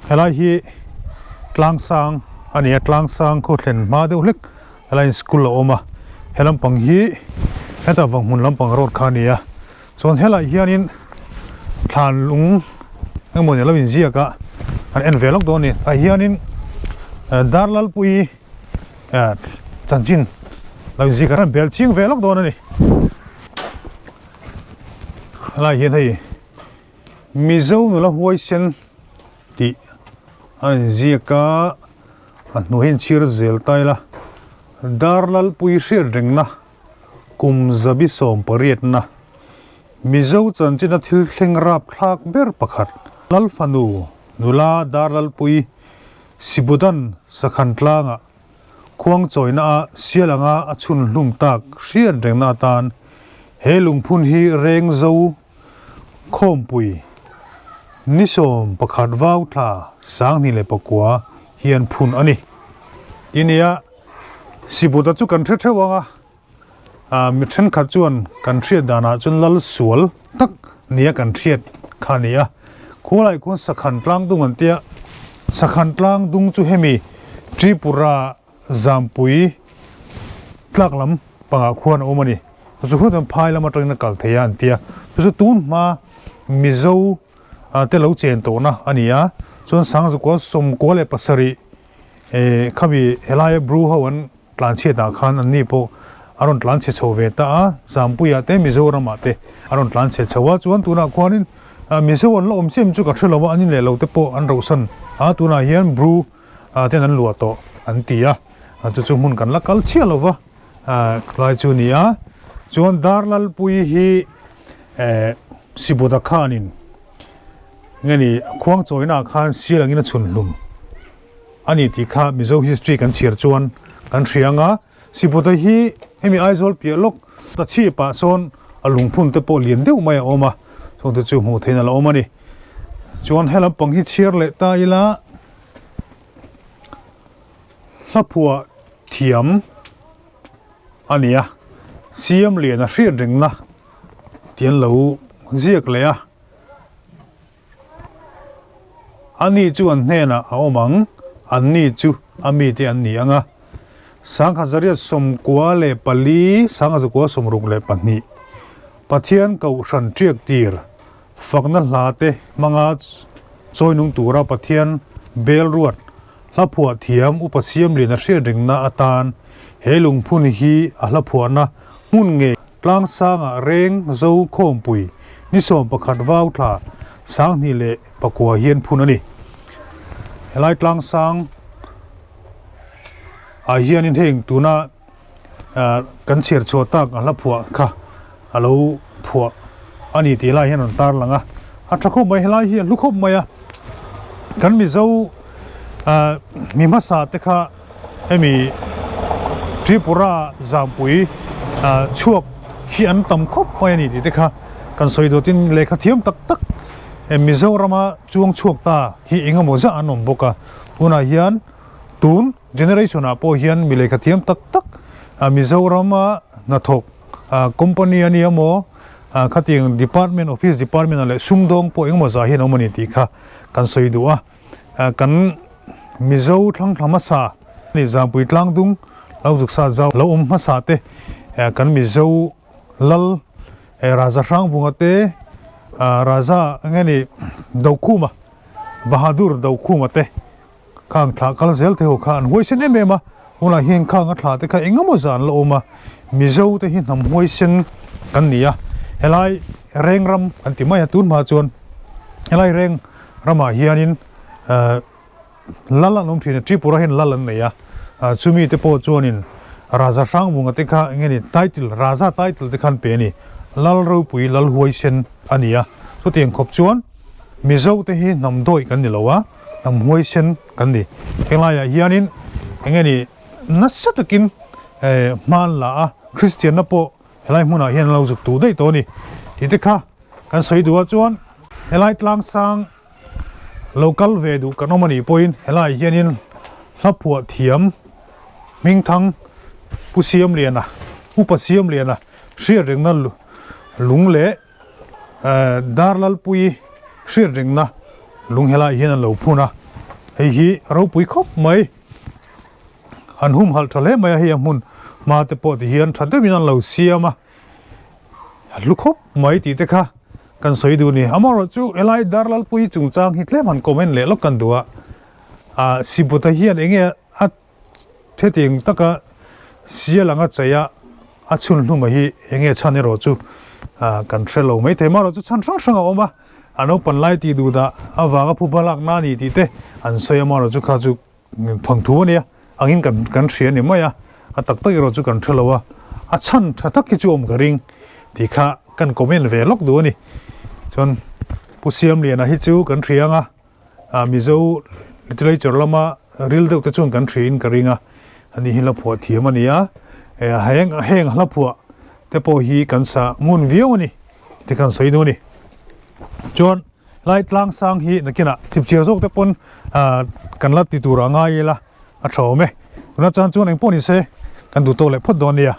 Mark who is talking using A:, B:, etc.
A: Helai hi tlang sang a ni a, tlang sang khaw thlen hma deuh hlek helaiin school a awm a, he lampang hi hetah vang hmun lampang road kha a ni a, chuan helaiah hianin thlan lung engemaw ni a lo inziak a, an en ve lawk dawn a ni, tah hianin Darlalpuii chanchin lo inziak a, an bel ching ve lawk dawn a ni, helaiah hian hei. Mizo nula huaisen tih a inziak a, a hnuai hian chhir zel ta ila, Darlalpui hriat rengna kum zabi 18na Mizo chanchina thil thleng rap thlak ber pakhat Lalfanu nula Darlalpui Sibudan Sakhan tlangah khuang chawina a sial anga a chhun hlum tak hriat rengna atan he lungphun hi reng zo Khawmpui, Ni 11 vau thla 2009 hian phun a ni. Ti nia, Sibuta chu kan hre theuh ang a, ah mi thenkhat chuan kan hriat danah chuan lal sual tak nia kan hriat kha a ni a. Khualai khuan Sakhan tlang dung an tia, Sakhan tlang dung chu hemi Tripura Zampui tlak lam pangah khuan a awm a ni. Chu hun chuan phai lam atangin a kal thei a an ti a. Chu chu tun hma Mizo te lo chen tawhna a ni a. Chuan Sangzukua 97 eh khami helaia Bru ho an tlan chhiatah khan an ni pawh a rawn tlan chhe chho ve ta a. Zampuiah te Mizoramah te a rawn tlan chhe chho a. Chuan tunah khuanin Mizo an la awm chem chu ka hre lo a, an inleh lo te pawh an rohsan a. Tunah hian Bru ten an luah tawh an ti a, chu chu hmun kan la kal chiah lo va khlai chu ni a, chuan Darlalpui hi Sibuta khanin nge ni khuang chawina ah khan sial angin a chhun hlum a ni tih kha Mizo history kan chhiar chuan kan hria ang a, Sibuta hi hemi Aizawl piah lawk ta chhip ah sawn a lungphun te pawh lian deuh mai a awm a, chungte chu hmuh theihna la awm a ni. Chuan he lampang hi chhiar leh ta ila. Hlaphuah thiam a ni a, siam lian a hriat rengna tih an lo ziak leh a. A ni chu an hnenah a awm ang, an ni chu a mite an ni ang a. 1994, 1962 Pathian Kohhran Ṭiak Tir Fakna hla te hmanga chawinung tura Pathian bel ruat hla phuah thiam Upa Siamliana hriat rengna atan he lungphun hi a hla phuahna hmun ngei tlangsangah reng zo khawmpui ni 11 vau thla 2009 hian phun a ni. Helai tlangsang ah hianin heng tuna kan chhiar chhuah tak a hla phuah kha a lo phuah a ni tih lai hian rawn tar lang a, a tha khawp mai helai hi a hlu khawp mai a, kan Mizo mi hmasa te kha hemi Tripura Zampui chhuak hi an tam khawp mai a ni tih te kha kan sawi dawtin lehkha thiam tak tak Mizorama chuang chhuak ta hi eng emaw zah an awm bawk a, tunah hian tun. Generation ah pawh hian mi lehkha thiam tak tak Mizoram a hnathawk company a nia maw khatiang department office department ah leh sumdawng pawh engemaw zah hian a awm a ni tih kha kan sawi duh a, kan Mizo thlangthla hmasa ni Zampui Tlangdung lo zuk sa zau lo awm hmasa te kan Mizo lal Raja Hrangvunga te Raja enge ni Dokhuma Bahadur Dokhuma te Khang thlah kal zel te ho kha an huaisen em em a, tunah hian khang a thlah te kha eng emaw zan la awm a, Mizo te hi hnam huaisen kan ni a, helai reng ram kan ti mai a, tun hma chuan helai reng ramah hianin ahh lal an awm thin a, Tripura hian lal an nei a, chumi te pawh chuanin Raja Hrangvunga te kha eng nge ni title Raja title te kha an pe a ni, Lal ropui lal huaisen a ni a, chutiang khawp chuan Mizo te hi hnam dawih kan ni lo a. Hnam huaisen kan ni. Henglaiah hianin eng nge ni nasa takin hma an la a, Kristianna pawh helai hmunah hian an lo zuk tuh daih tawh a ni. Tih te kha kan sawi duh ah chuan helai tlangsang lo kal ve duh kan awm a nih pawhin helaiah hianin hla phuah thiam hmingthang Pu Siamliana, Upa Siamliana hriat rengna lung leh Darlalpui hriat rengna lung helaiah hian an lo phun a. Hei hi ropui khawp mai. An humhalh tha hle mai a, hei a hmun hma te pawh ti hian tha deuhin an lo siam a, a hlu khawp mai tih te kha kan sawi duh a ni. Amaherawhchu helai Darlalpuii chungchang hi tlem han comment leh lawk kan duh a, ah Sibuta hian eng nge a hetiang taka sial anga chei a a chhun hluma hi eng nge chhan erawh chu ah kan hre lo maithei. Amaherawhchu chhan hrang hrang a awm a, a naupang lai tih duh dah avanga phuba lak na a ni tih te an sawi a, amaherawhchu kha chu Thawnthu a nia, angin kan kan hria ni mai a, a tak tak erawh chu kan hre lo a, a chhan tha tak hi chu awm ka ring tih kha kan comment ve lawk duh a ni. Chuan Pu Siamliana hi chu kan hria ang a, ah Mizo literature lama ril deuh te chuan kan hria in ka ring a, ani hi hla phuah thiam a ni a, heng heng hla phuah te pawh hi kan sa ngun viau a ni tih kan sawi duh a ni. Chuan. Lai tlang sang hi nakinah chipchir zawk te pawn kan la ti tur a ngai ila a tha awm e. Tuna chuan chuan engpawh ni se kan duh tawk leh phawt dawn nia.